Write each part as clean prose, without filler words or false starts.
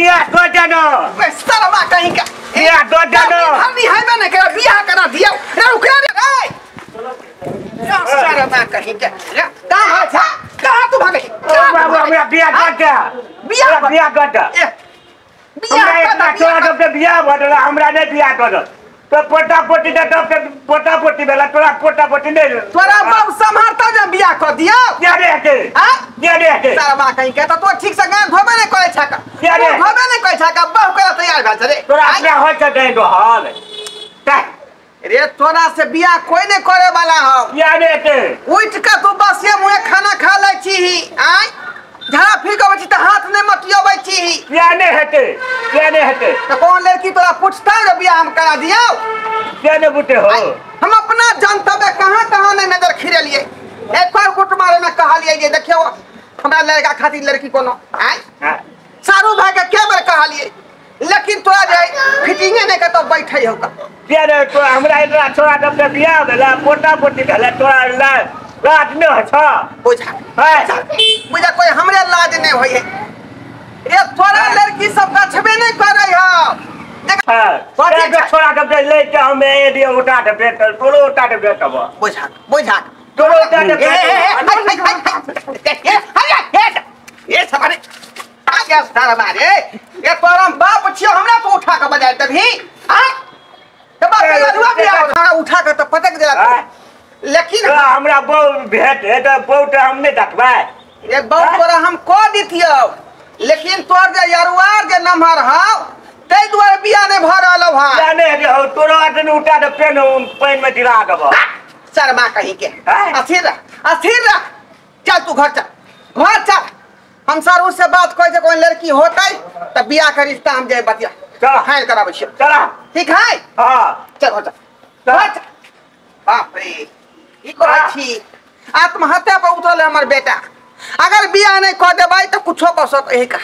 बियाह कर देना शर्मा कहीं का बियाह कर देना हम नहीं है ने करा बियाह करा दिया रे रुक रे ए शर्मा कहीं का कहां छा कहां तू भागे बाबू हमरा बियाह कर दे बियाह बियाह कर दे बियाह कर छोरा सब के बियाह भदला हमरा नहीं बियाह कर तो पोटा पोटी दे तो पोटा पोटी भेला तोरा पोटा पोटी नहीं तोरा बाप सम्हारता जे बियाह कर दियो क्या रे के हां क्या रे के शर्मा कहीं के तो ठीक से गान धोबे नहीं कहै छा क्या रे धोबे नहीं कहै छा का बहु के तैयार भेल छ रे तोरा अपना होय छ दे दोहल रे तोरा से बियाह कोई नहीं करे वाला हो क्या रे के उठ के तू बस ये मुहे खाना खा लै छी आय झाड़ा फिर के छी त हाथ नहीं मटियबै छी क्या नहीं हेते क्या नहीं हेते त कौन लड़की तोरा पूछता जे बियाह हम करा दियो क्या नहीं बुटे हो हम अपना जनतबे कहां कहां नहीं नजर खिरेलिए एक बार गुट मारे में कहलिए जे देखियो हमरा लड़का खातिर लड़की कोनो आय सारू भाई के के बेर कहलिए लेकिन तोरा जे फिटिंगे नहीं के तो बैठै हो का क्या रे तो हमरा इतना छोरा सब के बियाह भेला पोटा पोटी भेला तोरा ला लाज नहीं हो छ बुझा बुझा कोई हमरे लाज नहीं होय है रे तोरा लड़की सब गछबे नहीं करे हो देख छोरा सब के ले के हम ए दियो उठा दे बेट तोरो उठा दे बेट अब बुझा बुझा तोरो उठा दे ए सवारे आ गया सारा मारे ये तोरा बाप छियो हमरा तो उठा के बजाय तभी आ त बाप के लड़ुआ बियाह हमरा उठा के त पटक देला लेकिन हमरा बहु भेट है त बहुत हम नहीं देखबै ये बहुत तोरा हम क दितियो लेकिन तोर जे यरुआर जे नमहर हौ तै दुआरे बियाह नहीं भ रहल हौ बियाह नहीं हो तोरो अखन उठा दे पेन पानि में गिरा देबो शर्मा कहीं के अस्थिर रह अस्थिर रह चल तू घर चल घर चल हम सर उससे बात करै जे कोई लड़की होतै त बियाह के रिश्ता हम जे बतिया चल फाइनल कराबै छियो चल ठीक है हां चल घर चल घर चल बाप रे ई कहै छी आत्महत्या पर उठल है हमर बेटा अगर बियाह नहीं कऽ देबै तऽ कुछो कऽ सकै है का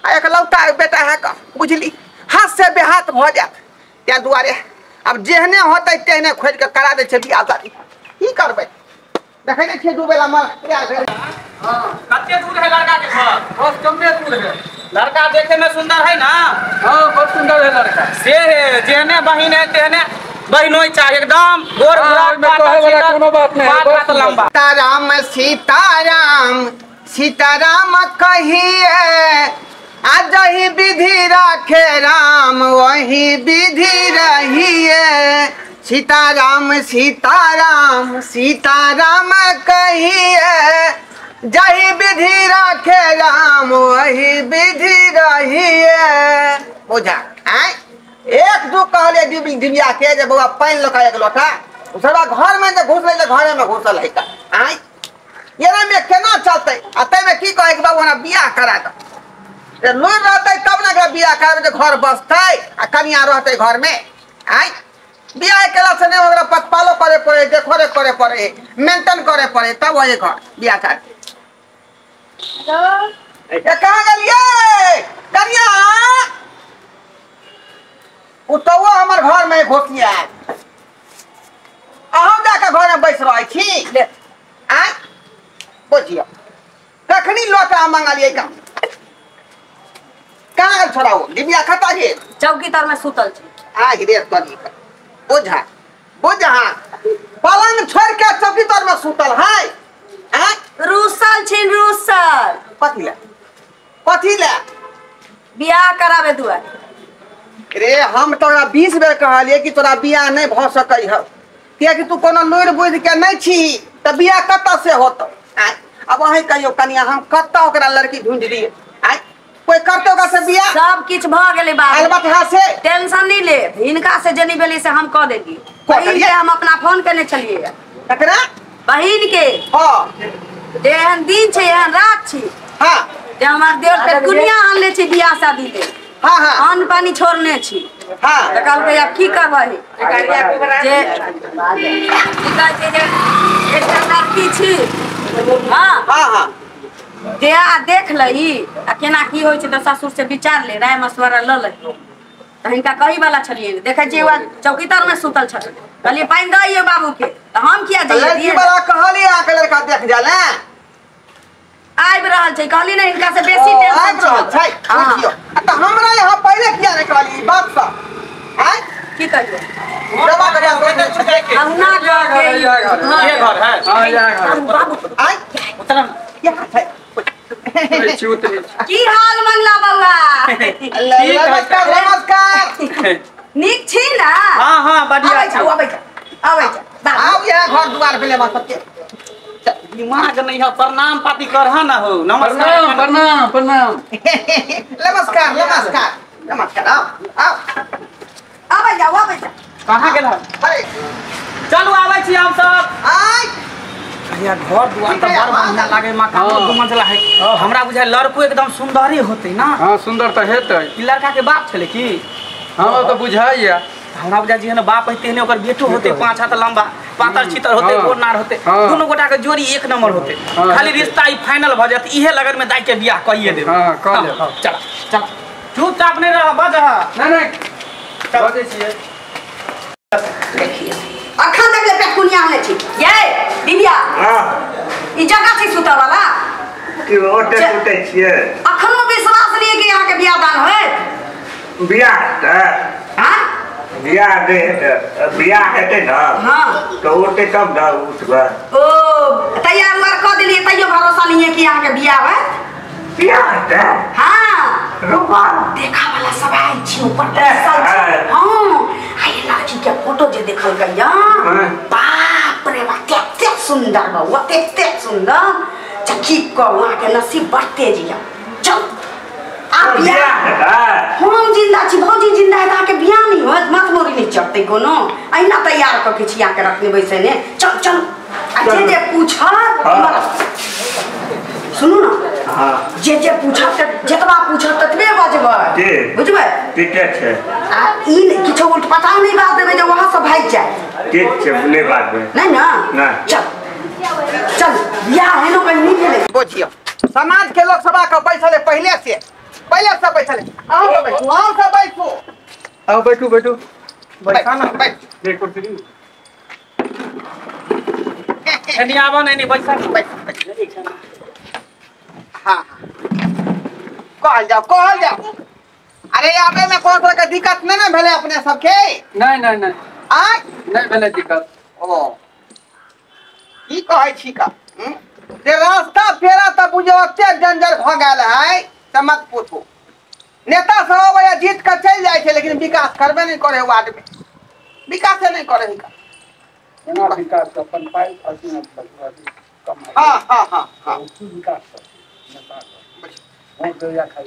आ एकलौता बेटा है का बुझली हाथ से बेहाथ भऽ जायत ताहि दुआरे आब जेहने होतै तेहने खोजि कऽ करा दै छै बियाह शादी की करबै देखै नहि छियै डूबे ला मर कते दूर है लड़का के घर बस कमे दूर है लड़का देखे में सुंदर है ना हाँ बहुत सुंदर है लड़का से है जेहने बहिन है तेहने बहिनोई चाहे एकदम गोर गोरा कोनो बात नहीं बात लंबा सीताराम सीताराम सीताराम कहिए आज ही विधि राखे राम वही विधि रहिए सीताराम सीताराम सीताराम कहिए जही विधि राखे राम वही विधि रहिए बुझा आय एक दू कहले डिबिया के जे बौआ पानि लऽ कऽ एक लोटा उसरा घर में जे घुसलै जे घरे में घुसल है का आय एना में केना चलतै आ तैमे की कहै के बाबू हमरा बियाह करा दे लुरि रहतै तब ने एकरा बियाह कराबै जे घर बसतै आ कनिया रहतै घर में आय बियाह केला से नहि ओकरा पतपालो करे पड़े देखो करे पड़े मेंटेन करे पड़े तब होय घर बियाह शादी हेलो ए कहाँ गेलियै कनिया उतौ हमर घर में घोसिया अहूँ जाके घर में बैस रहै छी आय बुझियौ कखनी लोटा मंगलियै का कहाँ गेल छोरा ओ डिबिया कतऽ गेल चौकी तर में सुतल छी आहि रे तोरी बुझा बुझा पलंग छोड़ के चौकी तर में सुतल है आय रूसल छिन रूसल कथी ले कथी ले बियाह कराबे दुआरे रे हम तोरा 20 बेर कहलिए कि तोरा बियाह नहीं भऽ सकै हौ कियाकि तू कोनो लुरि बुझि के नहीं छी तऽ बियाह कतऽ से होतौ आय अब अहीं कहियौ कनिया हम कतऽ ओकरा लड़की ढूंढ दियै आय कोई करतै ओकरा से बियाह सब किछ भऽ गेलै बाबू अलबत हाथ से टेंशन नहीं ले हिनका से जनी भेली से हम कऽ देलियै बहिन के हम अपना फोन केने छलियै ककरा बहिन के हाँ जे एहन दिन छै एहन रात छी हाँ जे हमर देवर के दुनिया आनले छै बियाह शादी ले हाँ हाँ अन्न पानी छोड़ने छी हाँ तऽ कहलकै आब की करबै जे की कहै छै जे एकटा लड़की छी हाँ हाँ हाँ जे आ देख लही आ केना की होइ छै तऽ ससुर से विचार ले राय मशवरा लऽ लही तऽ हिनका कही वाला छलियै देखै छियै वएह चौकी तर में सुतल छथिन कहलियै पानि दइयै बाबू के तऽ हम किया जइयै लड़की वाला कहलियै अहाँके लड़का देख जा ने आबि रहल छै कहली ने हिनका से बेसी टेंशन आबि रहल छै हाँ। बुझियौ आ तऽ हमरा नहीं कहली बात सब आय की कहियो दबा के हम ना के ये घर है। हां या घर बाबू आय उतरा यहाँ है की हाल मंगला बउआ? नमस्कार नमस्कार। नीक छी ना? हां हां बढ़िया। आबै छौ आबै छौ आबै छौ। आउ यहाँ घर द्वार भेले बस सबके दिमाग नहीं है। प्रणाम पाती करह ना हो। नमस्कार प्रणाम प्रणाम। नमस्कार नमस्कार नमस्कार। आओ आओ आबै जाओ आबै जाओ। कहाँ गेल? अरे चलू आबै छी हम सब। आय भैया घर दुआर त बड़ बढ़िया लागे, मकान दू मंजिला है। हमरा बुझाय लड़को एकदम सुंदरी होते ना। हां सुंदर त हेतै। ई लड़का के बाप छले की? हमरा त बुझाइया। हमरा बुझाय जे ने बाप हेते ने ओकर बेटो होते, 5 हाथ लंबा पातर छितर होते, गोरनार होते, दोनों गोटा के जोड़ी एक नंबर होते। खाली रिश्ता ई फाइनल भ जात। इहे लगन में दाई के बियाह कहिए देब। हां कह ले। चल चल चुपचाप नहीं रह बजह। नहीं नहीं बजै छियै। देखिए अखन तक ले पेटकुनिया होने छी ये दिव्या। हां ई जगह छी सुतै वाला कि ओते सुतै छियै? अखनो विश्वास नहीं कि यहाँ के बियाह दान होय। बियाह त हां बियाह दे बियाह हेतै ना। हां तो ओते तब ना उठबै। ओ तैयार उयार क देलियै तैयो भरोसा नहीं है कि यहाँ के बियाह होय। बियाह हेतै? हां रुपा देखा वाला सब आयल छी ऊपर बैसल छी। हां आई लड़की के फोटो जे देखल गया, बाप रे बाप कते सुंदर बउआ, कते सुंदर। की कहू अहाँ के नसीब बड़ तेज या। चल आ बियाह हम जिंदा छी, भौजी जिंदा है त अहाँ के बियाह नहीं होत, माथ मोरी नहीं चढ़तै कोनो। अहिना तैयार क के छी अहाँ के रखने बैसे ने। चल चल आ जे जे पूछत सुनू ना। हां जे जे पूछत जतबा पूछत ततबे बजबै, बुझबै? ठीके छै। आ ई किछो उल्ट पटांग नहीं बात देबै जे वहां से भागि जाए। ठीक छै नहीं बात नहीं ना। नहीं चल चल बियाह हेनो कहीं नहीं भेलै। बुझियो समाज के लोग सब आके बैठल है पहले से बैठल है। आओ सब बैठू, आओ सब बैठू, आओ बैठू बैठू बैठा ना बैठ देख कुर्सी एनी आबो नहीं बैठा। हाँ कहल जाओ कहल जाओ। अरे आबे में कोन तरह के दिक्कत नहीं ना भेलै अपने सबके? नहीं नहीं नहीं आ नहीं भेलै दिक्कत। ओ की कहै छी का जे रास्ता फेरा त बुझो एते जंजर भ गेल है त मत पूछू। नेता सब अबैया जीत के चलि जाइ छै लेकिन विकास करबे नहीं करे वार्ड में, विकासे नहीं करे हिनका। केना विकास अपन पाइ अथी कम है। हां हां हां हां विकास नेता वोट देया खाइ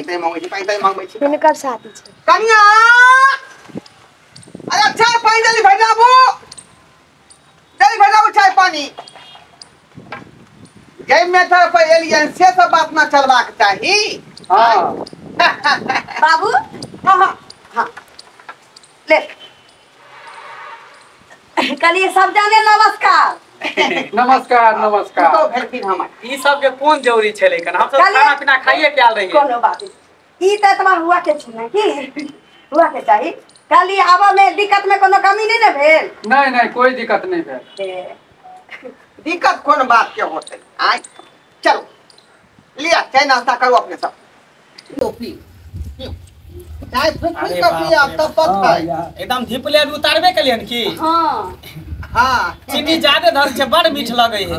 पाइ मांगै छी, पाइ मांगै छी। हिनकर शादी छै। कनिया अरे चाय पानी जल्दी भेजाबू, जल्दी भेजाबू चाय पानी। जै मेटर पर एलियन से सब बात ना चलबाक चाही। हां बाबू हां हां ले कलिए सब जाने नमस्कार। नमस्कार नमस्कार। तो भेलखिन हमर। ई सब के कोन जरूरी छै लेकिन हम सब खाना पीना खाइए के आयल रहिए। कोनो बात नहीं, ई त एतबा हुआ के छै ना कि हुआ के चाही। काली आबऽ में दिक्कत में कोनो कमी नहीं ना भेल? नहीं नहीं कोई दिक्कत नहीं भेल। दिक्कत कोन बात के होते? आय चलो लिया चाय नाश्ता करो अपने सब। पी चाय फूक फूक के पिया तब पत है। एकदम धीपले अभी उतारबे केलियन की? हां हां चीनी ज्यादा धर छै, बड़ मीठ लगै है।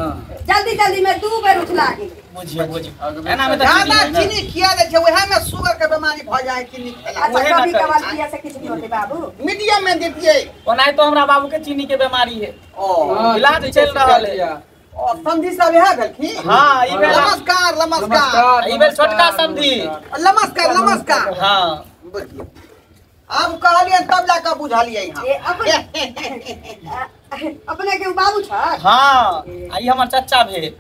जल्दी जल्दी में दू बेर उठला गेल। बुझियो बुझियो एना में त ज्यादा चीनी खिया दे छै ओहे में शुगर के बीमारी भ जाए। चीनी खेला अच्छा कभी कभार पिया से किछ नहीं होते बाबू, मीडियम में दितिए। ओनाही तो हमरा बाबू के चीनी के बीमारी है। ओ इलाज चल रहल है। ओ समधी सब इहे भेलखिन? हां ई भेल। नमस्कार नमस्कार। ई भेल छोटका समधी। नमस्कार नमस्कार। हां बुझियो अब कहलिए तब जाके बुझलिए। हां अपने के बाबू छ? हां आ ई हमर चचा भेल,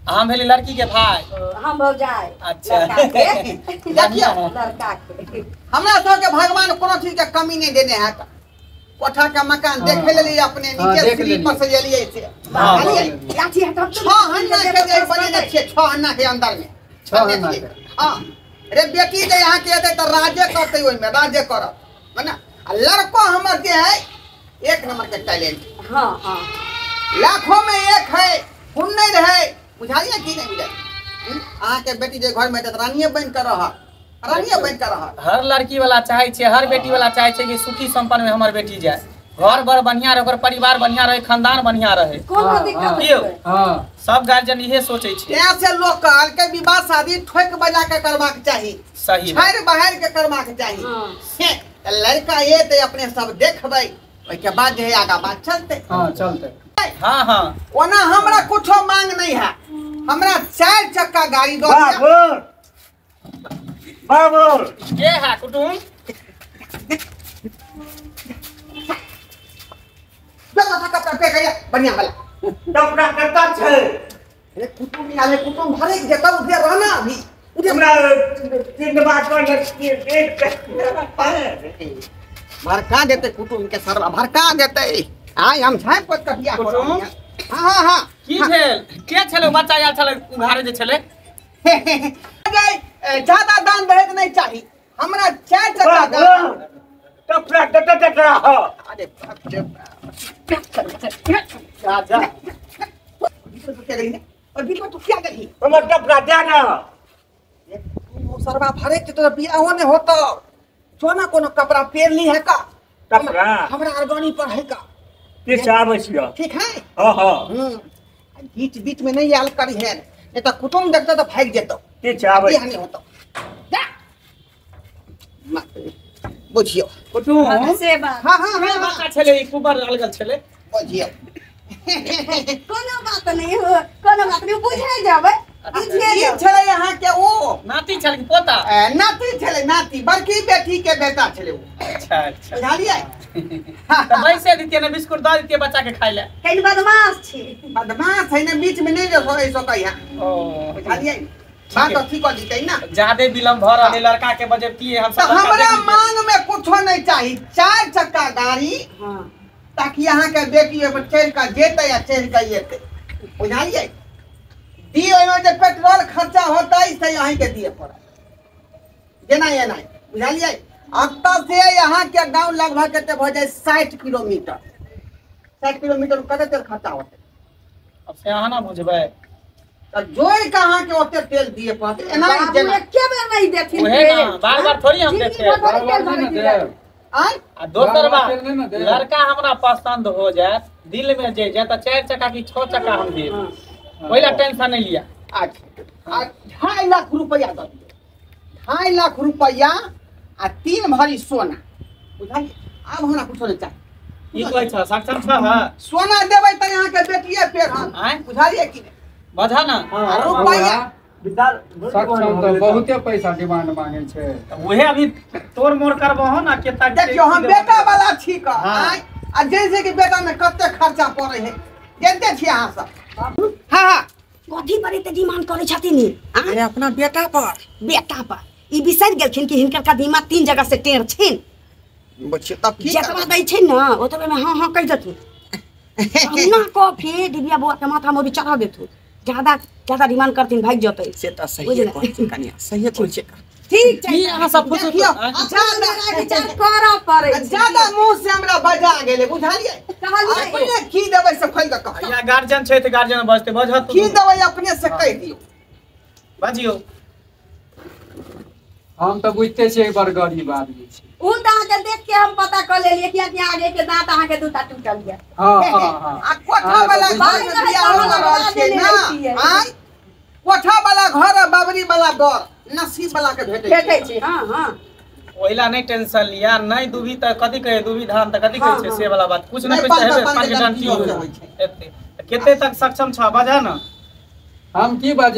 हम भेली लड़की के भाई, हम भौजाई। अच्छा देखियो लड़का के हमरा सब के भगवान कोनो चीज के कमी नहीं देने है। कोठा के मकान देखे लेलिए अपने, नीचे सीढ़ी पर से एलिए से 6 अन्ना के जे बनेने छियै, 6 अन्ना के अंदर में 6 अन्ना के। हां रे बेटी जे यहाँ के एतै त राजे करतै, ओहिमे राजे करत मने। आ लड़को हमर जे है एक नंबर के टैलेंट। हां हां लाखों में एक है, हुन नहीं रहे। बुझालिए की नहीं बुझालिए? अहाँ के बेटी जे घर में त रानिये बन के रह। रानिए बनि के रहत। हर लड़की वाला चाहे छै, हर बेटी वाला चाहे छै कि सुखी संपन्न में हमर बेटी जाए, घर बर बढ़िया रहे, ओकर परिवार बढ़िया रहे, खानदान बढ़िया रहे, कोनो दिक्कत नहीं। हां सब गार्जियन इहे सोचे छै। तें से लोग कहल के विवाह शादी ठोक बजा के करबाक चाही, सही छाड़ बाहर के करबाक चाही। से लड़का ये ते अपने सब देखबै, ओइ के बाद जे आगा बात चलते। हां चलते। हां हां ओना हमरा कुछो मांग नहीं है, हमरा 4 चक्का गाड़ी दो। बाबू बाबू के है कुटुम बढ़िया वाला टपरा करता छै। अरे कुटुम आले कुटुम भरे जेता उधर रहना अभी उधर हमरा तीन बात पर भरका देते कुटुम के सरवा भरका देते। आय हम झाँप पर कटिया कुटुम। हां हां हां की भेल के छले बच्चा आयल छले उघारे जे छले? ज्यादा दान दहेज नहीं चाहिए हमरा, 4 चक्का गाड़ी। टपरा टटटा हो। अरे बाप रे जा जा क्या गई और बीच में तू क्या गई? हमर टपरा दे ना। तू सरवा भरे के तोरा बियाहो ने होतो, जो ना कोनो कपड़ा पेर ली है का कपड़ा हमरा अरगानी पर है का के चाबै छियो। ठीक है। हां हां बीच बीच में नहीं आल करी है, नहीं तो कुटुम देखता तो भाग जेतो। के चाबै नहीं होतो जा बुझियो कुटुम से बात। हां हां हां बच्चा छले ई कुबर अलगल छले बुझियो। कोनो बात नहीं हो, कोनो बात नहीं, बुझे जाबै। ई छले यहाँ के ओ नाती छल कि पोता? नाती छले, नाती बड़की बेटी के बेटा छले ओ। अच्छा अच्छा बुझलियै। त पैसे दितिए ने बिस्कुट the दितिए बच्चा के खाइ ले। कनि बदमाश छी। बदमाश है ने, बीच में नहीं जो ऐसो कहिया। ओ बुझलियै बात अथी क दितै ना। ज्यादे विलंब भ रहल लड़का के बजबतिए हम सब। हमरा मांग में कुछो नहीं चाही, 4 चक्का गाड़ी। हां ताकि यहाँ के बेटी पर चढ़ के जेतै या चढ़ के एतै। बुझलियै दी ओहिमे जे पेट्रोल खर्चा होतै से अहीं के दिए पड़त, जेना एना। बुझलियै अतऽ से यहाँ के गाँव लगभग कते भऽ जाय 60 किलोमीटर। 60 किलोमीटर कते तेल खर्चा होतै? अब से अहाँ ना बुझबै तऽ जोड़ि के अहाँ के ओते तेल दिए पड़त। एना जेना के बेर नहीं देथिन, ओहे ना बार बार थोड़ी हम देते। आ दोसर बात लड़का हमरा पसंद हो जाए, दिल में जे जाए तो 4 चक्का की 6 चक्का हम देब, ओइला टेंशन नहीं लिया। अच्छा 2.5 लाख रुपया दऽ दियौ, 2.5 लाख रुपया आ 3 भरी सोना। बुझलियै आब हमरा कुछो नहीं चाही। की कहै छ सक्षम छ? हां सोना देबै तऽ यहाँ के बेटिए पेरहत। बुझलियै कि नहीं? बझा ना रुपया सक्षम तो बहुते पैसा डिमांड मांगे छै। उहे अभी तोड़ मोड़ करबहो ना केता। देखियो हम बेटा वाला छी क आ जैसे कि बेटा में कते खर्चा पड़े है जानते छी अहाँ सब। हां हां कथी पर एते डिमांड करै छथिन? अरे अपना बेटा पर, बेटा पर ई बिसरि गेलखिन कि हिनकर कदीमा 3 जगह से टेढ़ छिन। बच्चे तब की जतबा दै छै ना ओतबे में हां हां कहि देथुन। ना कॉफी दिव्या बुआ के माथा में भी चढ़ा देथुन। ज्यादा ज्यादा डिमांड करथिन भाग जतै। से त सही कहै छै कनिया, सही कहै छै। ठीक छै की अहाँ सब फुसु अच्छा विचार करऽ पड़ै। ज्यादा मुंह से हमरा बजा गेलै। बुझलियै अपने की देबै से खोलि के कहै। या गार्जियन छै त गार्जियन बजतै, बजत की देबै अपने से कहि दियौ। बजियौ। हम त बुझते छियै बड़ गरीब आदमी छी। उ त अहाँ के देख के हम पता क लेलियै कि आगे के दांत अहाँ के दूटा टूटल ये। हां हां हां आ कोठा वाला घर में बियाह हो रहल छै ना। आय कोठा वाला घर आ बाबरी वाला बर नसीब वाला के भेटै छै। हां हां ओहिला नहीं टेंशन लिया। नहीं दुबी त कथि कहे, दुबी धान त कथि कहै छै से वाला बात कुछ ना कुछ हेबे पर गारंटी होय छै। एते कते तक सक्षम छ बजा ना। हम की बज